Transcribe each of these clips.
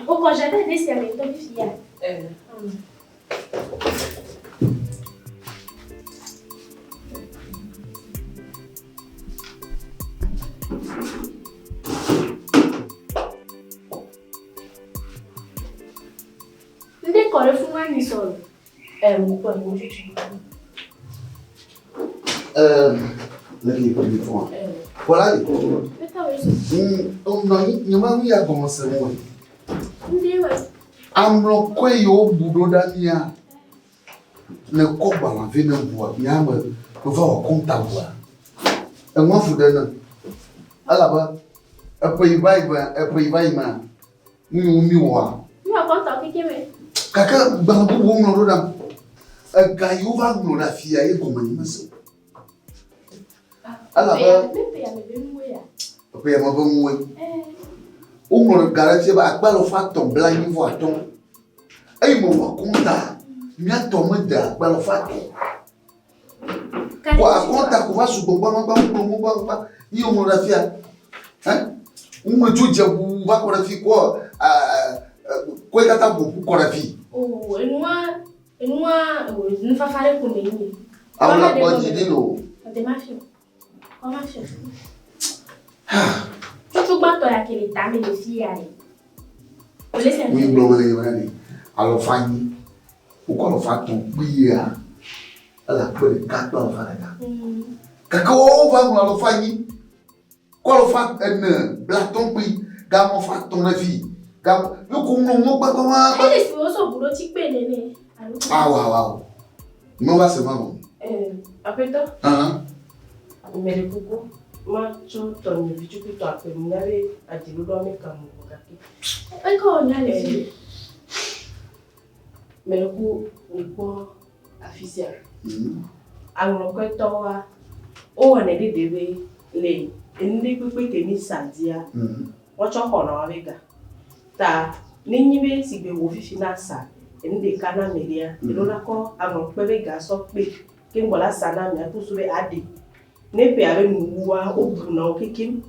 Wokɔ jardin ɖe sia me ŋutɔ fifia. Ŋɖe kɔ ɖe fún wa mi sɔ. Ɛ mo kpɔ mo tutu. Le ke kpɔ mi fún wa. Kɔla yi. Nɔ nye ma nu ya gɔme se mo. Amlɔkɔe yi wobu ɖo ɖa mía ne kɔ gbalẽ vɛ ne ʋua mía me meva wɔ kɔnta ʋua. Eŋua fu ɖe ne. Elabe eƒe yi va yi me eƒe yi va yi mea nu yiwo mi wɔa. Mi wɔ kɔnta keke me. Gake gbalẽ bubuwo ŋlɔ ɖo ɖam. Ega yi wova ŋlɔ ɖe afia ye gɔme nye mese o. Elabe ƒea me ƒe nuwoe. Woŋlɔ ga ɖe fia be akpe alafa etɔ̃ blaenyi vɔ atɔ̃. Eyi mewɔ akɔnta, mía tɔ mede akpe alafa etɔ̃. Kɔ akɔnta ko va sugbɔ gbagbagbagbagbagba ye woŋlɔ ɖe fia. Hɛ? Woŋlɔ tso dze ʋu va kɔ ɖe fi kɔ kɔe katã ƒo ƒu kɔ ɖe fi. O enua enua nufafa ɖe ko me nyi. Awo la kpɔ dzi ɖi lo. Ɔde ma fi o. Kɔ ma fi o. Tutu gbãtɔ ya ke le tame le fi ya le. Mi gblɔ me le yɔ ne alɔfa nyi. Wokɔ alɔfa tɔn kpiyea. Ele akpe ɖeka kple alɔfa ɖeka. Gake woawo va ŋlɔ alɔfa nyi. Kɔ alɔfa ene blatɔn kpi. Gamɔ fa tɔn ɖe fi. Gamɔ yoko ŋlɔ ŋlɔ gbagba. Ele si wosɔ bu ɖo tsi kpe nene. Awo awo awo. Mɔ va se ma gɔme. Aƒetɔ. Meɖe kuku, matsɔ tɔnye vitukui tɔ akpe nu na be adziɖoɖoa meka mo o gake. Ekɔ nya le fi. Meɖe kuku mikpɔ afi sia. Aŋlɔkɔetɔwoa, wowɔnɛ ɖe ɖe be le enu ɖe kpekpe ke mi sa dzia, woatsɔ xɔna woabe ga. Ta ne nyi be sigbe wò fifi na sa enu ɖeka na ame ɖea, eɖo la kɔ aŋlɔkpe be ga sɔ kpe keŋ gbɔ la sa na amea kusu be aɖe. Ne ƒea be nuwuwua, wobuna wo kekem.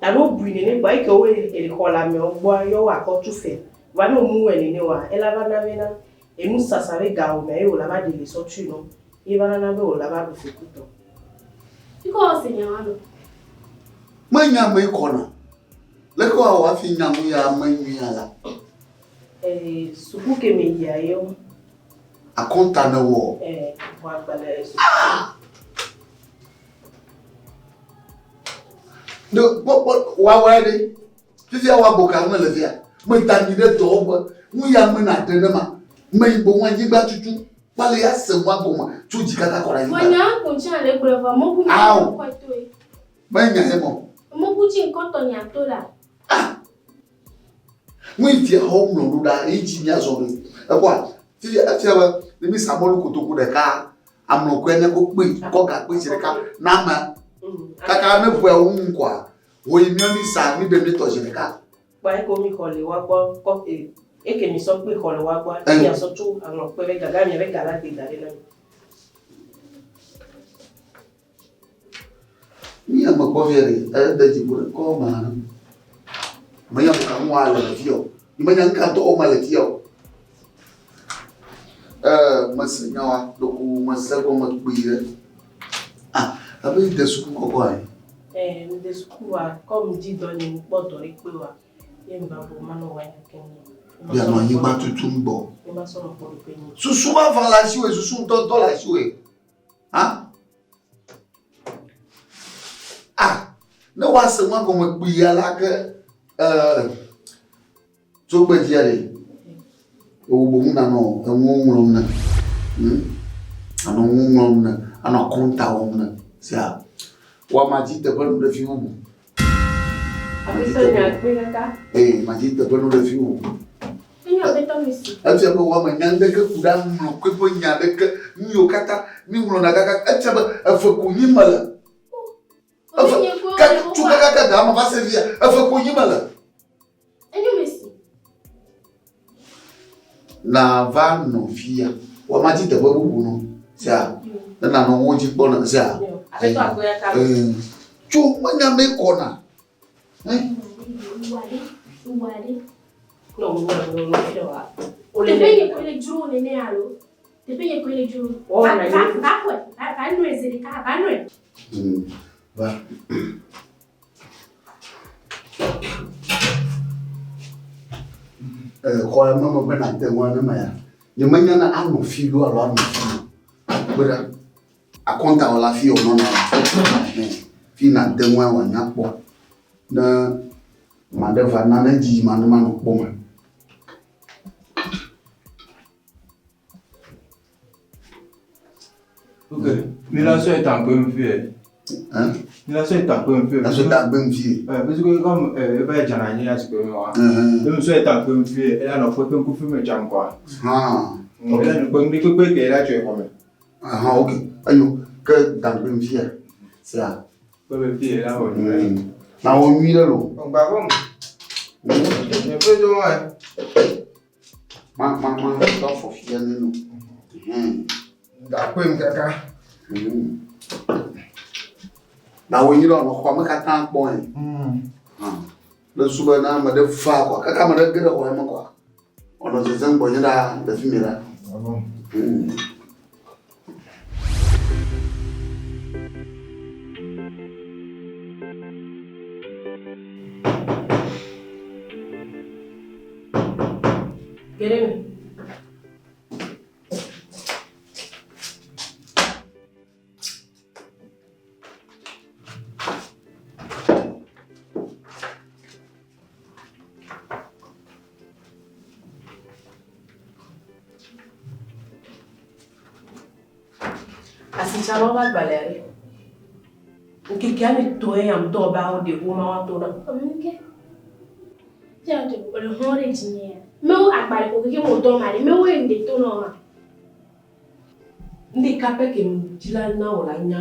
Ta ne wobui nene kpoa, eke wo exɔ le amewo gbɔa, ye woakɔ tu fea. Vɔa ne womu wɔe nene oa, ela va na bena enu sasa be ga wòmea ye wòla va ɖe le sɔ tui nɔ. Ye va nana be wòla va ɖu fekutɔ. Fike wɔ se nya wa nɔ. Menya ame kɔna. Leke woawɔ hafi nya nu ya ame nyuia la? Eh, suku ke me yia yɔ. Akɔnta ne wɔ. Eh, wɔ agbalẽ suku. Ah! Ne kpɔ kpɔ woawɔe ɖe. Fifia woabo ka ŋu le fia. Meda mi ɖe dɔwɔƒe. Nu ya me na ɖe ne ma. Me yi boŋ anyigba tutu. Kpale ya se ŋua gɔme tso dzi kaka kɔ ɖe anyigba. Vɔ nya ko ŋtsi le gblɔ vɔ mobu nya Ao. kɔ toe. Me nya ye mɔ. Mobu dzi ŋkɔtɔ nya to la. Ah! Nu yi fia xɔ ŋlɔ ɖo ɖa yi dzi mía zɔ ɖo. Ekpɔa fifia efia be ne mi sa mɔlu kotoku ɖeka amlɔkɔe ne ko kpe kɔ ga kpe zi ɖeka na ame. Kaka ne ʋua wo ŋu kɔa wo yi mía mi sa mi ɖe mi tɔ zi ɖeka. Kpɔa eke mi xɔ le wa gbɔ kɔ e eke mi sɔ kpe xɔ le wa gbɔ Eh. mia sɔ tso aŋlɔkpe be gaga mia be ga la de da ɖe na mi. Mi ame kpɔ fia ɖe ede dzi ƒo ɖe kɔ ma na. Menya ko ka ŋua le fia o. Menya ŋka dɔ wɔm le fia o. Eh, mese nya wa ɖeko mese gɔme kpui ɖe. Ah, abe de suku kɔkɔ ayi. Eh, mde suku wa kɔ mdi dɔ nye mkpɔ dɔ ɖe kpe wa. Ye mva bo manɔ wa ya keŋ. Bia nɔ anyigba tutum gbɔ. Ye ma sɔ nɔ kpɔ ɖokui nye. Susu vavã le asiwòe, susu ŋutɔŋutɔ le asiwòe. Ha? Ah, ne woase nua gɔme kpuie alea ke eh, tso gbedzia ɖe, ewo boŋ nanɔ enuwo ŋlɔm ne. Hmm? Anɔ nuwo ŋlɔm ne, anɔ akɔnta wɔm ne. Sia, woama dzi teƒe nu ɖe fi bubu. Aƒetɔ nya kpe kaka. Ee, madzi teƒe nu ɖe fi bubu. Enyo aƒetɔ mi si. Efia be woame nya ŋɖeke ku ɖe aŋlɔkɔe ƒe nya ɖeke, nu yiwo katã mi ŋlɔna kaka, efia be eve ko nyi mele. Eve, kaka, tso kakaka ga me va se fia, eve ko nyi mele. Enyo mi si. Nava nɔ fia. Wɔ ma dzi teƒe bubu nɔ. Sia. Ne nanɔ wo dzi kpɔ na sia. Aƒetɔ akpe ya ka. Ee. Tso menya me kɔna. Eh. Nɔ wo nɔ nɔ fia wa. O le Teƒe nye koe le dzro nene alo? Teƒe nye koe le dzro. Wɔ Va na va nyi. va xɔe. Va va nɔe zi ɖeka. Va nɔe. Va. Xɔ ya me megbe nate ŋu ane me ya. Nyemenya ne anɔ fi loo alo anɔ fi o. Kpe ɖa. Akɔntawɔla fi wònɔna. Fi nate ŋu wòanya kpɔ. Ne ame aɖe va nane dzi yim ne manɔ kpɔ me. Ok. Mi la sɔ eta ŋkpe mi fie. Hein? Mi la sɔ eta ŋkpe mi fie. La sɔ eta ŋkpe mi fie. Parce que comme eva dzana anyi asikpe mi wa. Ne mi sɔ eta ŋkpe mi fie, ela nɔ kpe ŋku fi me dzam kɔa. Ah. Ela nɔ kpe ŋdi kpekpe ke ela tso exɔ me. Ah, ok. Ayo, ke da ŋkpe mi fie. Sia. Kpe be fie ela wɔ nyuie. Na wɔ nyuie ɖe lo. Ŋgba vɔm. Nye ƒe dzo wa. Ma ma ma tɔ fɔ fia ne no. Da kpe mi kaka. Na wɔ nyuie ɖe nɔ xɔa me katã kpɔ ye. Le su be na ame ɖe va kɔa, kaka ame ɖe ge ɖe xɔ me kɔa. Wònɔ zezem gbɔnye ɖaa le fi mi ɖa. Ge ɖe me. Asitsalawo ƒe agbalẽa ɖe. Ŋkeke ame etɔ̃ ye ŋutɔ be awo ɖe woma woato na. Nke. Fia ŋutɔ le hɔn ɖe dzinye ya. Mewo agbalẽ ko keke mo dɔ ma ɖe. Mewo ye ŋɖe to nɔ ma. Ŋɖeka pɛ ke ŋdi la na wò la nya.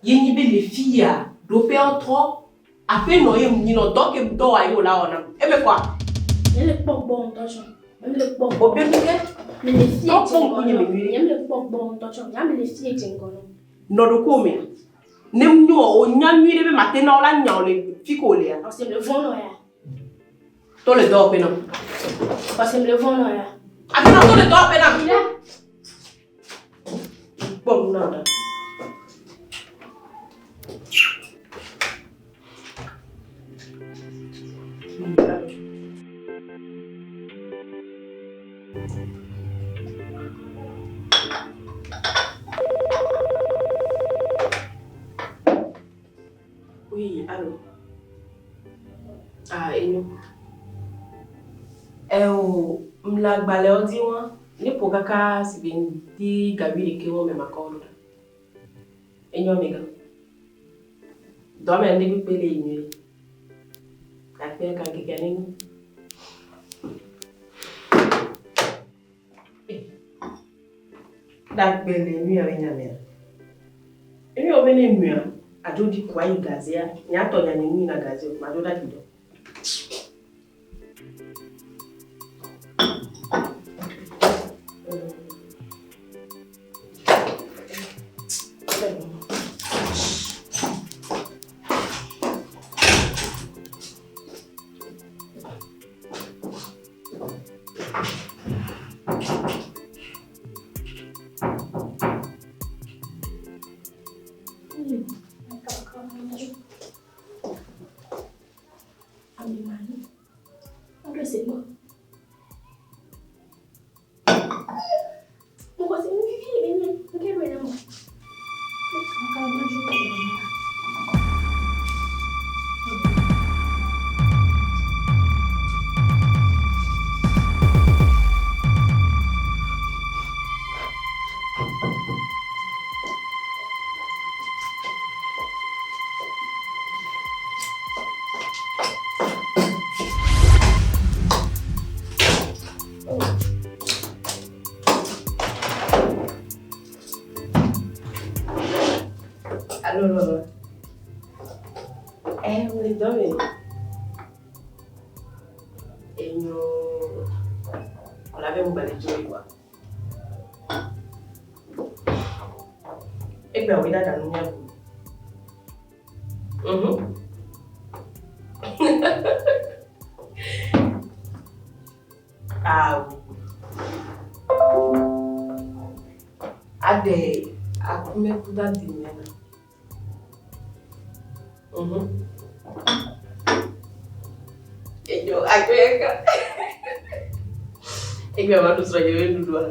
Ye nyi be le fia ɖoƒeawo trɔ. Aƒenɔ ye ŋu nyinɔ dɔ ke ŋdɔ wa ye wò la wɔ nam. Eme kɔa? Nye le kpɔ gbɔ ŋutɔ tsɔ. Nye le kpɔ Bɔ be nu ke. Me le fie Kpɔ dze ŋgɔ ŋkunye nɔ. me nyuie. Nye le kpɔ gbɔ ŋutɔ tsɔ. Nye me le fie dze ŋgɔ nɔ. Nɔ ɖokuiwò mea. Ne nyo wò nya nyuie ɖe be mate na wò la nya wò le fi ke wò lea. Parce que me le vɔ̃ nɔ ya. Tɔ le dɔwɔƒe nam. Parce que me le vɔ̃ nɔ ya. Aƒenɔ tɔ le dɔwɔƒe nam. Ya. Kpɔ nu na wò ɖa. Oui, allô. Ah, enyo. Eo, mla agbalẽwo di wa. Ne ƒo kaka si be ŋdi gawi ɖeke wɔ me makɔ wo ɖo ɖa. Enyo amegã. Dɔ me ŋdi kpekpe le nyuie. Akpe ka ŋkekea ne nyo. Ɖagbe le nu ya be nya mea. Enu ya wo be ne nua, adzo ɖi ko ayi gazea. Nye atɔ nya nye nu yina gaze o, madzo ɖa ɖi dɔ. Allô, maman. Eh, mle dɔ me. Enyo. Wòle abe be ŋgba le dzro yi oa. Egbea wòe ɖaɖa nu míaɖu. Mhm. Ah oui. Aɖe akume kuda dimena. Mhm. Enyo akpeka. Egbea ma ɖu srɔ̃nye be nuɖuɖua.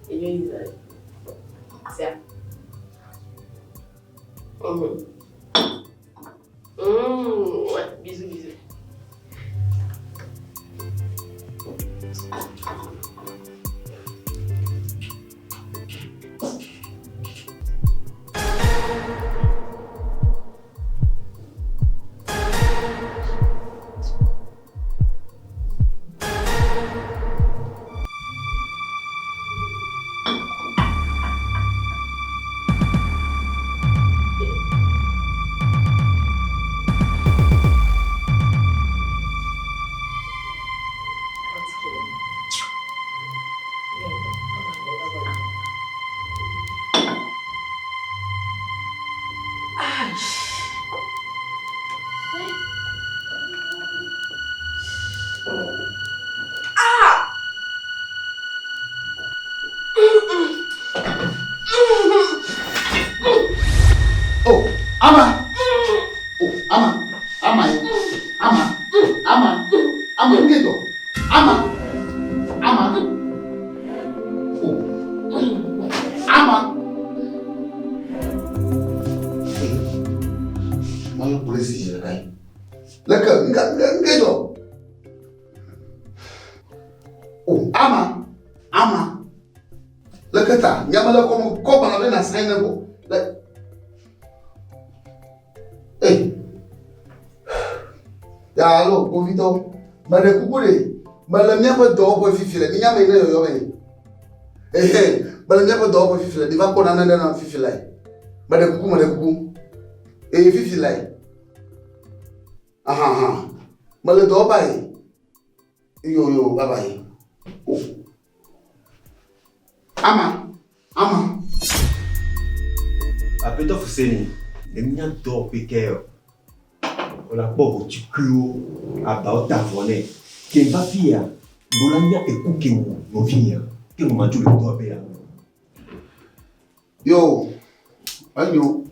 Enyo yi zã. Sia. Mhm. Mmh. Bisous, bisous. Oh, ama. Oh, ama. Ama ye. Ama. Ama. Ama ngedo. Ama. Ama. Oh. Ama. Mayo polisi yɛrɛ ka ye. Leke nga nga ngedo. Oh, ama. Ama. Leke ta nyamele kɔmu kɔ bana bɛ na sign ne ko. Le Hey. Ya alo, kpovitɔ, meɖe kuku ɖe, mele míaƒe dɔwɔƒe fifi le, minya me yi ne yɔyɔ me. Ehe, mele míaƒe dɔwɔƒe fifi le, ɖi va kpɔ nane ɖe nam fifi lae. Meɖe kuku, meɖe kuku. Eye fifi lae. Aha, aha. Mele dɔwɔƒe ayi. Yo, yo, bye bye. Oh. Ama, ama. Aƒetɔ Fuseni, le mía dɔwɔƒe ke yɔ. Wòle akpɔ ʋɔtikuiwo, abawo ta vɔ nɛ. Ke va fi ya, ɖo la nya eku ke wu nɔvinyea, ke ŋu madzo le dɔwɔƒe ya. Yo, enyo,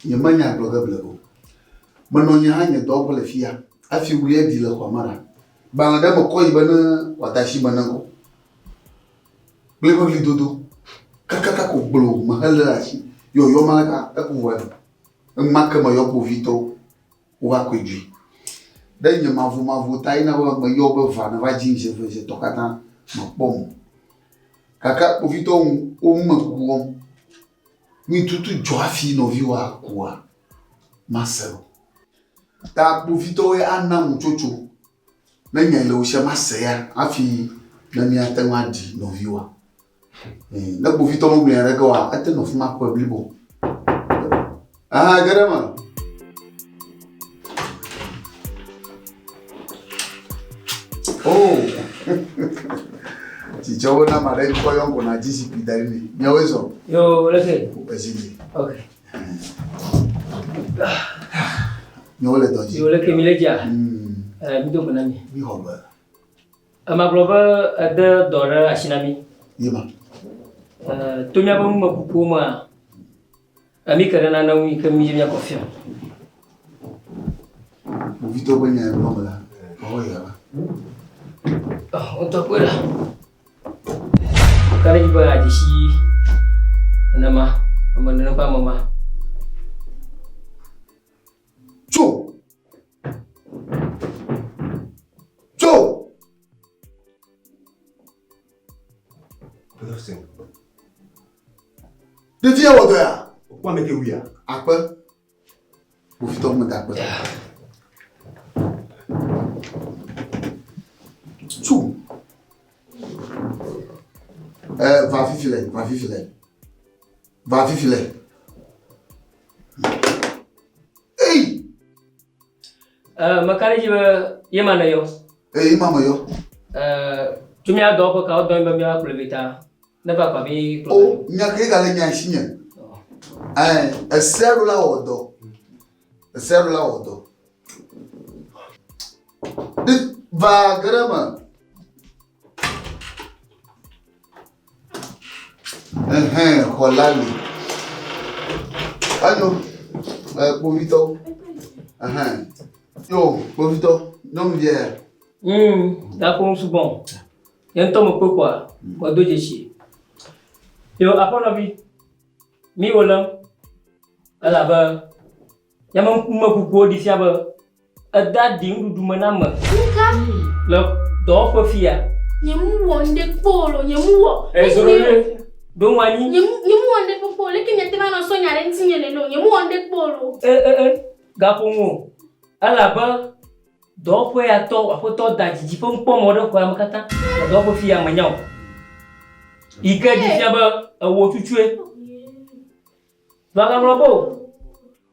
nye menya gblɔ ge ble o. Menɔ nye hã nye dɔwɔƒe le fia, hafi wulia ɖi le xɔa me ɖa. Gbalẽ ɖe mekɔ yi be ne wòade asi me ne ŋkɔ. Kple eƒe ɣlidodo. Kakaka ko gblɔ mehelé ɖe asi. Yɔyɔ ma ɖeka, eku vɔ ya. Enumake meyɔ kpovitɔwo, wova kɔe dzoe. Ɖe nye mavomavo ta ye na be meyɔ be va ne va dzi zi eve zi etɔ̃ katã mekpɔm o. Gake kpovitɔwo ŋu wo numekuku wɔm. Nu tutu dzɔ hafi nɔviwoa kua, mase o. Ta kpovitɔwoe ana nutsotso ne nya yi le wo sia mase ya hafi ne míate ŋu aɖi nɔviwoa. Ne kpovitɔ megblɔ nya ɖeke oa, ete nɔ fi ma ƒe blibo. Aha, ge ɖe eme. Oh, dzidzɔwo na ame aɖe ŋkɔ yɔm ko nàdzi zikpui da ɖi nɛ. Miawoe zɔ. Yo, leke. Ezi li. Ok. Miawo le dɔ dzi. Yo, leke mi le dzia? Mi do gbe na mi. Mi xɔ gbe. Ema gblɔ be ede dɔ ɖe asi na mi. Ye ma. To míaƒe numekukuwo mea, mi ke ɖe nane ŋu yi ke mi dzi míakɔ fia. Kpovitɔwo ƒe nya gblɔm la, wɔwɔ ya va. Ŋutɔ kpɔe ɖa. Ka ɖe dzi be adzesi nenema, ame nene ƒe ame ma. Tso! Tso! Ɖevi ya wɔ dɔ ya? Wokpɔ ame ke wuia? Akpe. Kpovitɔwo meda akpe. Tso! Va fifi le, va fifi le. Va fifi le. Ei! Meka ɖe dzi be ye ma ne yɔ. Ye ma me yɔ. Tso mía dɔwɔƒe ka wodɔ mí be míava kplɔe vɛ ta ne va kpa mí kplɔ O, nya ke gale nya si nye. Ɛɛ, esea ɖo la wɔ dɔ. Esea ɖo la wɔ dɔ. Ɖi va ge ɖe eme. Ɛhɛn, xɔ la li. Enyo, ɛ, kpovitɔwo. Ɛhɛn. Yo, kpovitɔ, nyɔnuvia ya. Gaƒo ŋu sugbɔ. Nye ŋutɔ mekpɔe kɔa, medo dzesi. Yo, aƒenɔvi, mi wò lém elabe míaƒe ŋkumekukuwo ɖi fia be eda ɖi nuɖuɖu me na ame Nuka? le dɔwɔƒe fia. Nye mu wɔ ŋɖe kpɔ o lo, nye mu wɔ. Ezro ɖe, ɖo ŋu anyi. Nye mu, nye mu wɔ ŋɖe kpɔ o. Leke miate va nɔ sɔ nya ɖe ŋutinye nene o. Nye mu wɔ ŋɖe kpɔ o lo. E, e, e, gaƒo ŋu o. Elabe Dɔwɔƒe ya tɔ aƒetɔ da dzidzi ƒe nukpɔmɔ ɖe xɔa me katã. Le dɔwɔƒe fiya menya o. Yi ke ɖi fia be ewò tutsue. Magaŋlɔ be o.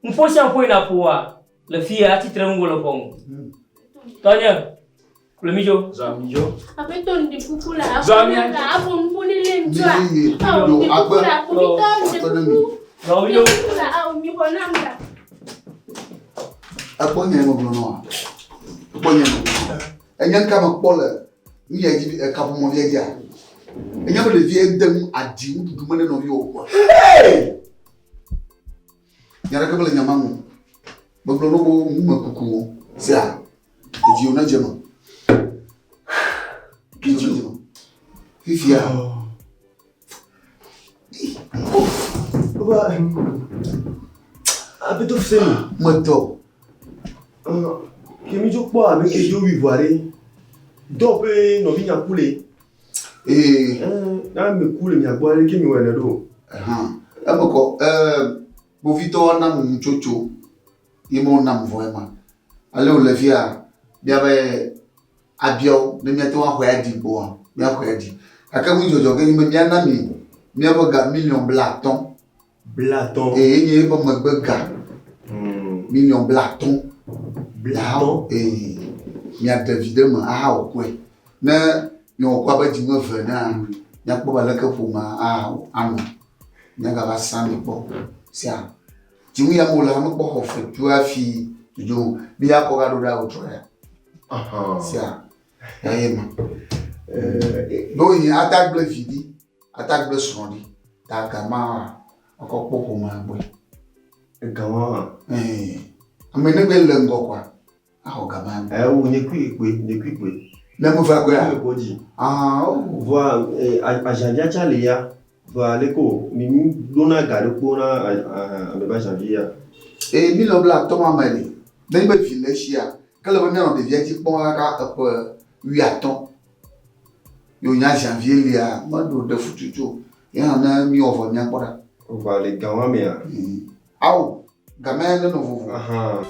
Nuƒo sia nuƒo yi nàƒoa le fiya atsi tre ŋuwò le ʋɔnu. Tɔnye, kplɔ mi dzo. Zɔ mi dzo. Aƒetɔ ŋɖe kuku la, Zɔ mia aƒetɔ aƒo nuƒo ne lé ŋutsua. Ye, Awo yo, ŋɖe agbe. kuku la, kpovitɔ ŋɖe Akpe ne mi. kuku. Zɔ mi dzo. Ŋɖe kuku la, awo mi xɔ nam la. Ekpɔ nye megblɔ nɔ Ekpɔ nye megblɔ nɔ Enye ŋka mekpɔ le nu ya dzi ekaƒomɔ via dzia. Enye be ɖevi ede nu aɖi nuɖuɖu me ne nɔviwò kpɔa. Hey! Nya ɖeke mele nya ma ŋu o. Megblɔ nɔ be numekukuwo sia edziwò nedze eme. Dziwò nedze eme. Fifia. Abeto fuseni. Metɔ. Ke mi dzo kpɔ ame ke dzo wui vɔa ɖe. Dɔ ƒe nɔvi nya ku le. Ee. Na ame ku le mia gbɔ ɖe ke mi wɔe ne ɖo. Eme kɔ. Kpovitɔwo nam nutsotso ye me wonam vɔ ema. Ale wòle fia míabe abiawo ne míate ŋu axɔe aɖi gbɔa, míaxɔe aɖi. Gake nu dzɔdzɔ ge nye be míana mi míaƒe ga miliɔn blaatɔ̃. Blaatɔ̃. Ee, enye eƒe megbe ga. Miliɔn blaatɔ̃. Blaatɔ̃? Ee. Miaɖe vi ɖe eme ahawɔ kɔe. Ne miewɔ kɔe abe dzinu eve enea, míakpɔ be aleke ƒomea anɔ. Míagava srã mi kpɔ sia. Dzinu ya me wole mekpɔ xɔ fetu hafi dzodzo o. Mi ya kɔ gaɖo ɖa wòtrɔ ya. Sia. Eye ma. Ɖewohĩ ata gblẽ vi ɖi, ata gblẽ srɔ̃ ɖi. Ta gama wakɔ kpɔ ƒomea gbɔe. Gama. Ee. Ame ne gbe le ŋgɔ kɔa, axɔ gama. Ewo nye kui kpoe, nye kui kpoe. Ne me va koea? Kui kpoe dzi. Ah, oh. Voa ajanvia tsa le ya. Voa leko mi mi ɖona ga ɖe kpo na ame be ajanvi ya. Ee, mi le bla tɔ ma me le. Ne be vi le sia, ke le be mianɔ ɖevia dzi kpɔm kaka eƒe wuiatɔ̃. Yo nya ajanvie lia, meɖo ɖe fututu o. Ye hã ne miwɔ vɔ miakpɔ ɖa. Voa le ga wa mea? Ao, game ya nenɔ vovo. Aha.